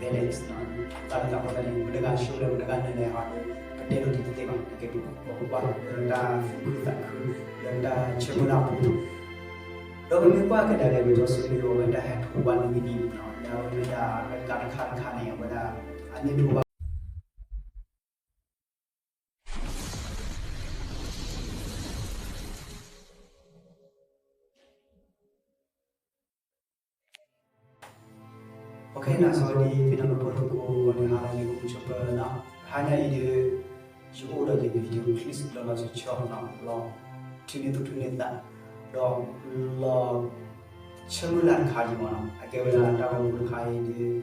Alex နီၤ, တၢ်လၢတၢ်ဃိသတးန့ၣ် မတၤဂၤဆိလၢမတၤဂၤနၢၤလဲၣ်ဟီဒီး ပတဲလိာ်တံၢ်တသ့ဘၣ်, ကဲပကကွၢ်လၢတၢ်သူၣ်ခုသးခု လၢတၢ်ဆၢမုၢ်လၢ်အပူၤ, ဒီးပမ့ၢ်ကွၢ်ကဒါက့ၤ ပကၠီၤစိလ့ၣ်အဝဲတၢ်ဟဲထိးဘၣ်နံၤနံၤနီၤ, လၢအဝဲမ့ၢ်ဒၣ်တၢ်တခါတခါန့ၣ် အဝဲဒၣ် အန့ၣ်ထိးဘၣ် နာ်စီဒံး ဖဲနၢ်ပၢၢ်သကိးန့ၣ် ဟါလၢအဂ့ၤ ကမူဆိပၢၤနီၤ, ဟါညါအံၤဒီး ယအိၣ်ဒီးယ video clip လီၤလီၤဆီဆီနီၤ, လီၤထုးန့ၢ်သူၣ်ထုးန့ၢ်သး, ဒီးလီၤဆၢမုၢ်လၢ်တခါအံၤမ့ၢ်နီၤ, အကဲဝဲဒၣ်တၢ်ဂီၤမူတခါအံၤဒီး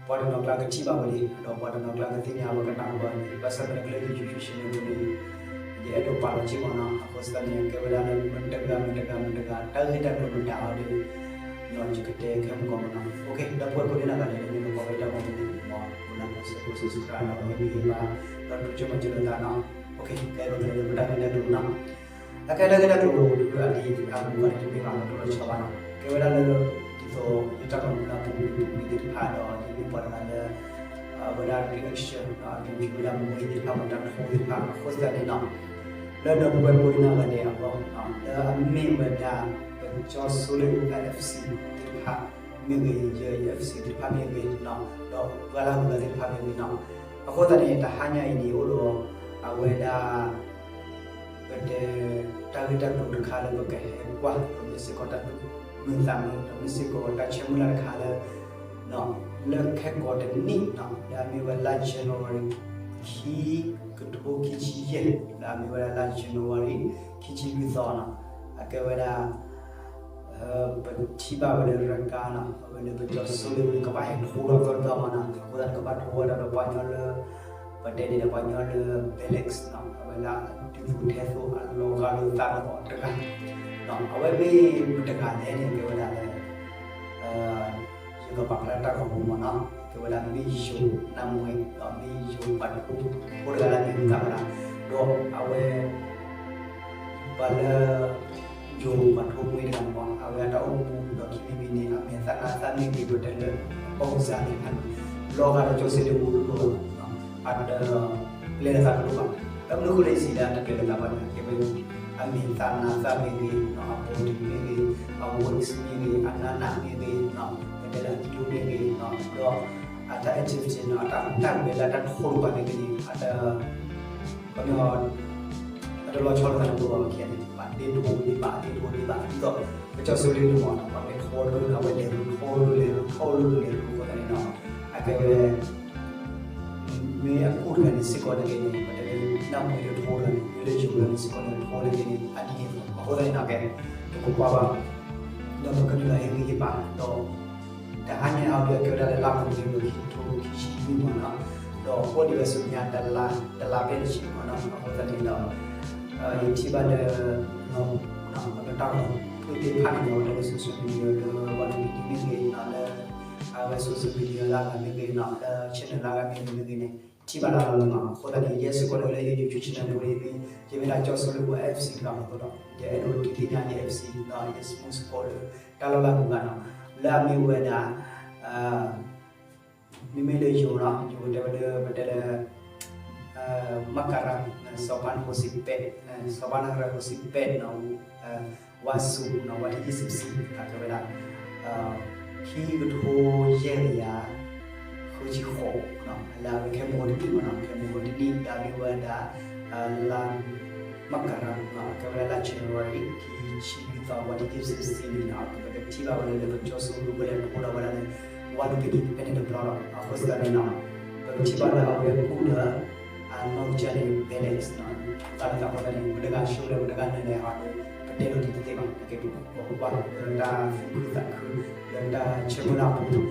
ပှၤတနီၤကျါကထံၣ်ဘၣ်ဝဲလံ, ဒီးပှၤတနီၤကျါကသ့ၣ်ညါဝဲကနၣ်ဝဲဘၣ်န့ၣ်, ဘၣ်ဆၣ်သနာ်က့လၢယ YouTube channel ပူၤန့ၣ် ယအဲၣ်ဒိးပာ်လီၤက့ၤမ့ၢ်နီၤ, အဃိသတးန့ၣ် ကဲဝဲဒၣ်လၢမတၤဂၤမတၤဂၤမတၤဂၤ တၢ်ဂ့ၢ်တၢ်ကျိၤမတၤအီၤဒီး ယကတဲခဲမုၢ်ကီၢ်မ့ၢ်နီၤ, ဒီပုၢ်ဝဲၢ်ကိးဂၤဒဲးန့ၣ် မ့ၢ်နကွၢ်ဝဲတၢ်ဂီၤမူန့ၣ် မ်န subscribe ဒီး ဟ့ၣ်ဂံၢ်ဟ့ၣ်ဘါ ဒီးတိစၢၤမၤစၢၤလိာ်သးနီၤ, ကဲပကလဲၤလၢပတၢ်ဂ့ၢ်တၢ်ကျိၤနီၤ, အကဲတၢ်ဂ့ၢ်တၢ်ကျိၤ အဒံးအမူအီၤတမ့ၢ်ဘၣ် တလိၣ်ဆီဘၣ်နီၤ, ကဲဝဲဒၣ်လၢ ဒ်သိးယတၢ်ဂီၤမူလၢအပူၤကွံာ်သ့ၣ်တဖၣ်ဒီး ယမ့ၢ်ပှၤတဂၤလၢ အဝဲဒၣ် reaction ဒီး အဒုးဝဲဒၣ်မူအံၤသ့ၣ်တဖၣ် ပတၢ်ထီသ့ၣ်တဖၣ် အဃိသတးန့ၣ်နီၤ, လၢဒီပုၢ်ဝဲၢ်ကိးဂၤဒဲးအဂီၢ် လၢအမ့ၢ်ဝဲဒၣ် ပကၠီၤစိလ့ၣ် F C သ့ၣ်တဖၣ်မ့ၢ်ဂ့ၤ, ယ F C သ့ၣ်တဖၣ်မ့ၢ်ဂ့ၤ, ဒီးပှၤလၢအဂုၤအဂၤသ့ၣ်တဖၣ်မ့ၢ်ဂ့ၤနီၤ, အဃိသတးန့ၣ် တဟါညါအံၤန့ၣ် အိၣ်ဒီး အဝဲဒၣ် ပတဲ တၢ်ဂ့ၢ်တၢ်ကျိၤတခါလၢပကဟဲကွၢ် ဒီးမ့ၢ်စ့ၢ်ကီးတၢ်သူၣ်မုာ်သးမုာ် ဒီးမ့ၢ်စ့ၢ်ကီးတၢ်ဆၢမုၢ်လၢ်တခါလၢ လၢခဲကိာ်တနံၣ်နီၤ လၢအမ့ၢ်ဝဲလါ January ခံကထိခံဆံယဲၢ် လၢအမ့ၢ်ဝဲဒၣ်လါ January ခံဆံလွံၢ်သီနီၤ, အကဲဝဲဒၣ် ပထံၣ်ဘၣ်ဝဲလၢ ရကါနီၤ အဝဲန့ၣ် ပကၠီၤစိလ့ၣ်ကဘၣ်ဟဲထိးဒီးသီတဘျီမ့ၢ်နီၤ, အဃိသတးကဘၣ်ထိးဝဲဒၣ်ဒီးပှၤညီလၢ ပတဲန့ၣ်ဒီးပှၤညီလၢ Belek နီၤ အဝဲဒၣ်အဒုးသူၣ်ထဲသိးအလီၤဂာ်လိာ်သးဒီးတဂၤ, အဝဲမ့ၢ်မတၤတဂၤလဲၣ်န့ၣ် ကဲဝဲဒၣ်လၢ ယကပာ်ဖျါတၢ်ဂီၤမူမ့ၢ်နီၤ, ကဲဝဲဒၣ်မ့ၢ်ယိၤနၢ်မွဲ ဒီးမ့ၢ်ယိၤပှၤထိး ထိးတဂၤလၢမ့ၢ်မတၤဝဲဒၣ်, ဒီးအဝဲ ပှၤလၢ ယိၤပှၤထိးမွဲတဂၤန့ၣ်မ့ၢ် အဝဲအတၢ်အိၣ်မူဒီးခံမံၤမံၤန့ၣ် အမဲာ်သၣ်နါသၣ်မ့ၢ်ဂ့ၤ ပတဲလၢအပီၢ်စါသ့ၣ်တဖၣ်န့ၣ် လီၤဂာ်ဒီးကၠီၤစိလ့ၣ်မူတလိၣ်ဘၣ်, အတပျဲလၢသးတလိၣ်ဘၣ်, ဘၣ်မနုၤအဃိလဲၣ် ယစံးလၢအတပျဲလၢသးဘၣ်န့ၣ် ကဲဝဲ အမဲာ်သၣ်နါသၣ်မ့ၢ်ဂ့ၤ အဘီဒံမ့ၢ်ဂ့ၤ အ weight မ့ၢ်ဂ့ၤ အနးနးမ့ၢ်ဂ့ၤ ပတဲလၢအကံလိမ့ၢ်ဂ့ၤ ဒီး အတၢ် activity န့ၣ် အတၢ်ဟူးတၢ်ဂဲၤလၢအတၢ်ထိးတပၤမ့ၢ်ဂ့ၤန့ၣ် အတ ခီပညီ အတလီၤဆီလိာ်သးတလိၣ်ဘၣ်ခဲန့ၣ် ဘၣ်ဒ့ထိးဒ့ဘၣ် ဒ့ထိးဒ့ဘၣ် ဒ်သိး ပကၠီၤစိလ့ၣ်န့ၣ်မ့ၢ်နီၤ ပှၤမ့ၢ်ထိးဒိၣ်န့ၣ် အဝဲလဲၤထိးဒိၣ်လဲၤထိးဒိၣ်လဲၤထိးဒိၣ်အဃိသတးန့ၣ်နီၤ အကဲဝဲ မ့ၢ်အကူၣ်တဂၤန့ၣ်စ့ၢ်ကီးန့ၣ်က့န့ၣ် ပတဲလၢနၢ်မူလၢထိးတဂၤန့ၣ် မ့ၢ်လၢယိၤတဂၤန့ၣ်စ့ၢ်ကီးန့ၣ်ထိးန့ၣ်က့န့ၣ် အဒ်န့ၣ်အဃိသတးန့ၣ်နီၤ ကဲ တကကွၢ်ဘၣ် ဒီးပကဒုးလီၤဟ့ၣ်ဂံၢ်ဟ့ၣ်ဘါ ဒီး တဟါညါအံၤဒီးကဲဝဲဒၣ်လၢလါမ့ၤ ခံကထိခံဆံလွံၢ်မ့ၢ်နီၤ, ဒီးအိၣ်ဒံးဝဲဆူညါတလါ တလါဖဲတဆံမ့ၢ်နီၤ, အဃိသတးန့ၣ်ဒီး ယထံၣ်ဘၣ်လၢ လၢတၢ်ဂီၤမူသ့ၣ်တဖၣ်န့ၣ် လၢ social media လၢ ဝါတမံၤတံမ့ၢ်ဂ့ၤနီၤ လၢ အဝဲ social media လၢအဂၤမ့ၢ်ဂ့ၤနီၤ လၢ channel လၢအဂၤမ့ၢ်ဂ့ၤမ့ၢ်ဂ့ၤန့ၣ် ထံၣ်ဘၣ်လၢလီၤလီၤနီၤ, အဃိသတးန့ၣ် ယဲစ့ၢ်ကီးလၢ YouTube channel ပူၤန့ၣ် ယမ့ၢ်ဒၣ်ကၠီၤစိလ့ၣ် F C တဂၤအဃိဒီး ယအဲၣ်ဒိးဒုးသ့ၣ်ညါယ F C ဒီး ယ support လၢ တၢ်လီၢ်လၢအပူၤဘၣ်နီၤ, လၢအမ့ၢ်ဝဲဒၣ် မ့မ့ၢ်လၢယိၤနီၤ ယိၤတဲဝဲလၢ ပတဲလၢ မကရၤ စီၤပၤနၢ်ဟိစံးပဲး စီၤပၤနၢ်ဟိစံးပဲးနီၤ ဝါစူၤနီၤ ဝါထံးယ့ၣ်စံးစံး အကဲဝဲဒၣ် ခံကထိယဲၢ်ကယၤ ဃုဆံဃိး လၢအဝဲခဲမုၢ်တနံၣ်မ့ၢ်နီၤ ခဲမုၢ်တနံၣ် လၢအမ့ၢ်ဝဲဒၣ် လါ မကရၤ ကဲဝဲဒၣ်လါ January ခံဆံလွံၢ်သီ ဝါထံးယ့ၣ်စံးစံးန့ၣ်နီၤ ပကထံၣ်ဘၣ်ဝဲလၢ ပကၠီၤစိလ့ၣ်ဝဲလၢထိးဒီးဝဲဒၣ်လၢ ဝါလူၤပံၤနံၤဖဲန့ၣ်တဘျီလီၤ အဃိသတးန့ၣ်နီၤ ပကထံၣ်ဘၣ်လၢအဝဲကူၣ်ဒီး အနီၢ်ကစၢ်န့ၣ် Belek နီၤ တၢ်လၢတၢ်ဃိသတးန့ၣ် မတၤဂၤဆိလၢမတၤဂၤနၢၤလဲၣ်ဟီဒီး ပတဲလိာ်တံၢ်တသ့ဘၣ် ကဲပကကွၢ်လၢတၢ်သူၣ်ခုသးခု လၢတၢ်ဆၢမုၢ်လၢ်အပူၤ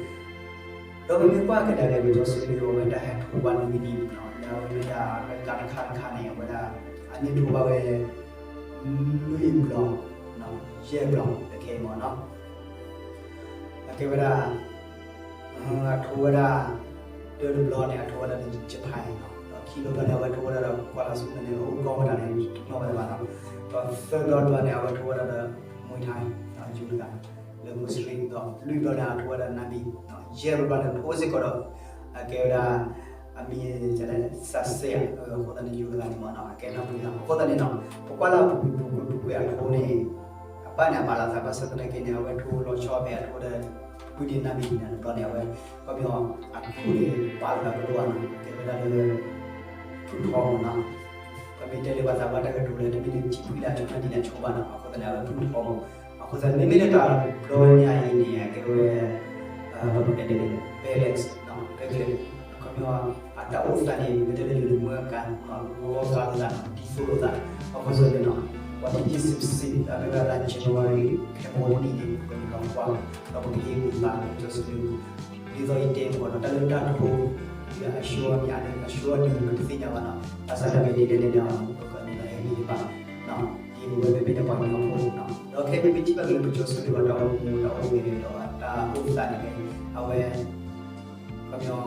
ဒီးပမ့ၢ်ကွၢ်ကဒါက့ၤ ပကၠီၤစိလ့ၣ်အဝဲတၢ်ဟဲထိးဘၣ်နံၤနံၤနီၤ လၢအဝဲမ့ၢ်ဒၣ်တၢ်တခါတခါန့ၣ် အဝဲဒၣ် အန့ၣ်ထိးဘၣ်ဝဲ လွံၢ်ဘျီ ယဲၢ်ဘျီ တကဲမ့ၢ်နီၤ အကဲဝဲဒၣ် အထိးဝဲဒၣ် တၢတဘျီန့ၣ် အထိးဝဲဒၣ်ဒီး Japan နီၤ ဒီးခံဘျီဘျီန့ၣ် အဝဲထိးဝဲဒၣ်ဒီးကွာလာဆူၣ်န့ၣ် အိၣ်ကီၢ်ဝဲဒၣ်န့ၣ် တနီၣ်ဝဲဒၣ်ဘၣ်နီၤ ဒီးသၢဘျီဘျီန့ၣ် အဝဲထိးဝဲဒၣ်ဒီး Muay Thai ယိၤတဂၤ လၢ Muslim ဒီးလွံၢ်ဘျီန့ၣ် အထိဝဲဒၣ်နါဘံၣ်, ယဲၢ်ဘျီန့ၣ် ထိစ့ၢ်ကီးဒီး အကဲဝဲဒၣ် အမံၤ စးစဲး အဃိသတးန့ၣ် ယိၤကသးန့ၣ်မ့ၢ်နီၤ အကဲနီၢ်ပူၤသး အဃိသတးန့ၣ်နီၤ ပကွၢ်လၢပူၤပူၤကွံာ်ပူၤကွံာ်အထိန့ၣ် အပၢ်န့ၣ်အမၤလီၤသးဘၣ်ဆၣ်သနာ်က့န့ၣ် အဝဲထိလီၤဆီဖဲအထိဒီး ကွံာ်ဒံးနါဘံၣ်န့ၣ်တဘျီန့ၣ် အဝဲ ခီပညီ အခိၣ်န့ၣ် ပာ်လီၤကလိအီၤနီၤ ကဲဝဲဒၣ်လၢ ဖုၣ်ထီမ့ၢ်နီၤ ပမ့ၢ်တဲလၢပှၤသးပှၢ်တၢ်ကတိၤလၢ တမ့ၢ်လၢထံဖှံလၢအဆိကတၢၢ်ဒ်န့ၣ်ဆိဘၣ်နီၤ အဃိသတးန့ၣ် အဝဲဖုၣ်ထီမ့ၢ် အဃိသတးန့ၣ် မ့မ့ၢ်လၢတၢ်ဘျီညါအံၤန့ၣ် အကဲဝဲ ပကတဲဒ်လဲၣ် balance နီၤ regular ခီပညီ အတၢ်အိၣ်သးန့ၣ် မ့ၢ်တဲလၢယိၤန့ၣ် မၢကၤနီၤ ဂီၤဂီၤဂၤလိာ်သးနီၤ ဒ်သိးလိာ်သး အဃိသတးန့ၣ်နီၤ ပှၤတဆံစံးစံး အမ့ၢ်ဝဲဒၣ် January ခဲမုၢ်နံၤန့ၣ် ပကညီကွၢ် ဒီးပကဟ့ၣ်ဂံၢ်ဘါ ကစၢၢ်စံး ဒ်သိးယတဲအဂီၢ်နီၤ တၢ်လၢတၢ်ထိ ဒီးအဆှၢအမံၤန့ၣ် အဆှၢအမံၤန့ၣ် ပတသ့ၣ်ညါဘၣ်နီၤ ဘၣ်ဆၣ်သနာ်က့ဒ်လဲၣ်ဒ်လဲၣ်နီၤ ပကန့ၢ်ဟ့ၣ်ဂံၢ်ဘါ ဒ်ပဝဲမ့မ့ၢ်ဒၣ်ပှၤကညီဖိနီၤ ဒီးခဲမ့ၢ်ထံၣ်ဘၣ်က့ၤလၢပကစၢၢ်စံး ပှၤတၢ်အိၣ်မူတၢ်အိၣ်ဂဲၤဒီးတၢ်အိၣ်သးန့ၣ် အဝဲ ခီပညီအမံၤဒိၣ်က့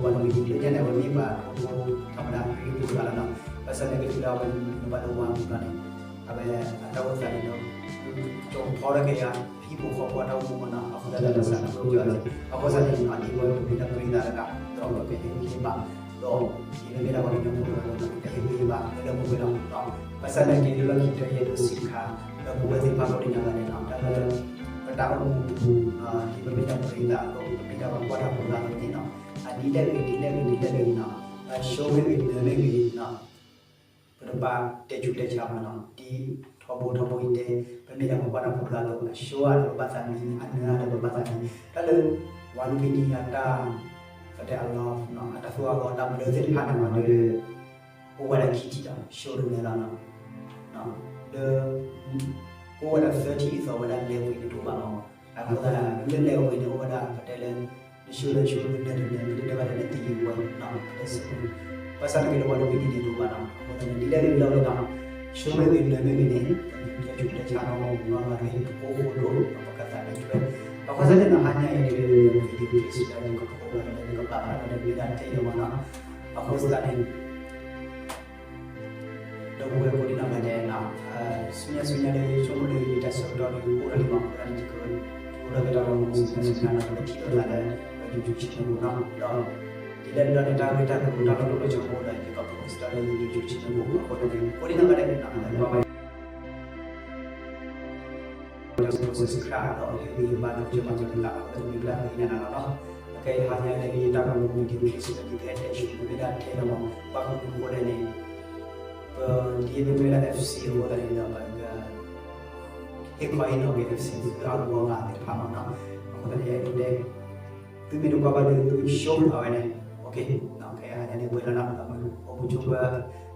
နီၤ အမံၤဒိၣ်ဒီး ဒီးခီဖျိလၢစးထီၣ်ဖဲလၢပှၤတမံၤလၢညါန့ၣ် အဝဲမ့ၢ်ပှၤဖိ ထီၣ်မတၤ ဖံဖိသၣ်လီၤနီၤ ဘၣ်ဆၣ်သနာ်က့တုၤလၢအဝဲမံၤဒိၣ်ဘၣ်လၢဝါမူဘျီန့ၣ် အဝဲအတၢ်အိၣ်သးန့ၣ်ဒီး ကၠီဖီထီၣ်က့ၤယၤ ဟံၣ်ဖိဃီဖိအတၢ်အိၣ်မူမ့ၢ်နီၤ အဃိသတးလၢစးထီၣ်ကၠီလီၤ အဃိသတးန့ၣ်နီၤ ဒ်ဝဲပမ့ၢ်ဒၣ်ပရံသးတဂၤ ဒီးပကဟ့ၣ်ဂံၢ်ဟ့ၣ်ဘါ ဒီးဒ်ပမ့ၢ်ဒၣ်ပှၤကညီဖိတဂၤဒီး ပကဟ့ၣ်ဂံၢ်ဟ့ၣ်ဘါ လၢလၢပှဲၤပှဲၤလီၤ ဘၣ်ဆၣ်သနာ်က့လၢလီၢ်ခံကတၢၢ် ယအဲၣ်ဒိးစံးခါ ဒီးပဝဲသ့ၣ်တဖၣ်ကိးဒံနီၢ်ဂၤဒဲးနီၤ တၢ်လၢ ပတၢ်အိၣ်မူပူၤ ဒ်ပမ့ၢ်ဒၣ်ပရံသးအသိး ပမ့ၢ်ဒၣ်ပှၤကွၢ်တၢ်ဖိသၣ်အသိးန့ၣ်နီၤ အဒ်လဲၣ်ဂ့ၤ ဒ်လဲၣ်ဂ့ၤ ဒ်လဲၣ်ဂ့ၤနီၤ အဆိမ့ၢ်ဂ့ၤ နၢၤမ့ၢ်ဂ့ၤနီၤ ပတဘၣ်တဲဆူးတဲဆါဘၣ်နီၤ ဒ်ထီဘိထီဘိအံၤတဲ ပမ့ၢ်ဒၣ်ပှၤကွၢ်တၢ်ဖိသၣ်အသိး အဆိအါလၢပဘၣ်သးမံ အနၢၤအါလၢပဘၣ်သးမံ တၢ်လၢ ဝၤလူၤပံနံၤအတၢ် ပတဲအလီၤ အတၢ်သူအဂီၢ် တၢ်ဘျၢသ့ၣ်တဖၣ်န့ၣ်မ့ၢ်ဒီး အိၣ်ဝဲဒၣ်ခံထံၣ်ဒီး ဆိတမံၤလီၤနီၤ လၢ ကအိၣ်ဝဲဒၣ်သၢထံၣ်အသိးဝဲဒၣ်လဲၤဝံၤန့ၣ်တအိၣ်ဘၣ်မး အဃိသတး လၢလဲၤဝံၤန့ၣ်အိၣ်ဝဲဒၣ် ပတဲလၢ နဆိလၢဆိလၢနၢၤတနၢၤ မ့ၢ်တနၢၤဘၣ်ဒီးနသံဝဲနီၤ လၢစ့ၢ်ကီး ဘၣ်ဆၣ်သနာ်က့ဒီး ဝၤလူၤပံနံၤန့ၣ်တအိၣ်ဘၣ်နီၤ အဃိသတးန့ၣ် ဒ်လဲၣ်ဂ့ၤဒ်လဲၣ်ဂ့ၤနီၤ ဆိမ့ၢ်ဂ့ၤ နၢၤမ့ၢ်ဂ့ၤန့ၣ် ပကတဲဆူးတဲဆါနီၤ မ့ၢ်နီၤ ပဟ့ၣ်ပကိးဃိဒိၣ် ပကသးမံထွဲ အဃိသတးန့ၣ်နီၤ ဟါညါအံၤဒီး video clip လၢယကဖိးဝဲလၢယကပာ်ဖျါထီၣ်ဒီးမ့ၢ်ဒၣ်ထဲအံၤမ့ၢ်နီၤ အဃိသတးန့ၣ် ဒီပုၢ်ဝဲၢ်ကိးဒံနီၢ်ဂၤဒဲးနီၤ ဆူညါဆူညါလၢယဆိကမိၣ်လၢယတၢ်ဆၢကတီၢ်ဒီး အိၣ်ထီၣ်လံမး အဃိသတးန့ၣ် ယကအိၣ်ဒီးတၢ်ဂီၤမူဆူညါဆူညါနီၤ လၢထံၣ်လိာ်သးလၢ YouTube channel ပူၤနီၤ ဒီး ဒ်လဲၣ်ဒ်လဲၣ်န့ၣ် တၢ်ဂ့ၢ်တၢ်ကျိၤတၢ်လီၢ်တအိၣ်လၢယဆိကမိၣ်ဒီး ယက post ဒီးလၢ YouTube channel ပူၤ အဃိသတးန့ၣ် ကိးဒံနီၢ်ဂၤဒဲးနီၤ လၢဘၣ်ဝဲ subscribe ဒီး ဟ့ၣ်ဂံၢ်ဟ့ၣ်ဘါ ဒီးကမၤစၢၤတၢ် အဃိသတးန့ၣ်မ့ၢ်ဒၣ်လၢယနာ်နီၤ အခဲအံၤဟါညါန့ၣ် ယတၢ်ဂီၤမူ video clip လၢယကဟဲတဲဆိ မ့ၢ်ဒၣ်ထဲလီၤမး ဘၣ်မနုၤအဃိလဲၣ်န့ၣ် ပဒ်ပမ့ၢ်ဝဲဒၣ် FC အဃိသတးန့ၣ်ဒီး ပက ဟ့ၣ်ခီဟ့ၣ်နီၤက့ၤ FC သုအဂီၢ်ဂၤသ့ၣ်တဖၣ်မးနီၤ အဃိသတးန့ၣ် ယအဲၣ်ဒိးတဲ သုမ့ၢ်တကွၢ်ဘၣ်ဒီး သု show အဝဲန့ၣ် OK ခဲအံၤဟါညါန့ၣ် ပှဲၤလီၤနီၤ အမုၢ်အိၣ်မူဆိးပၢၤ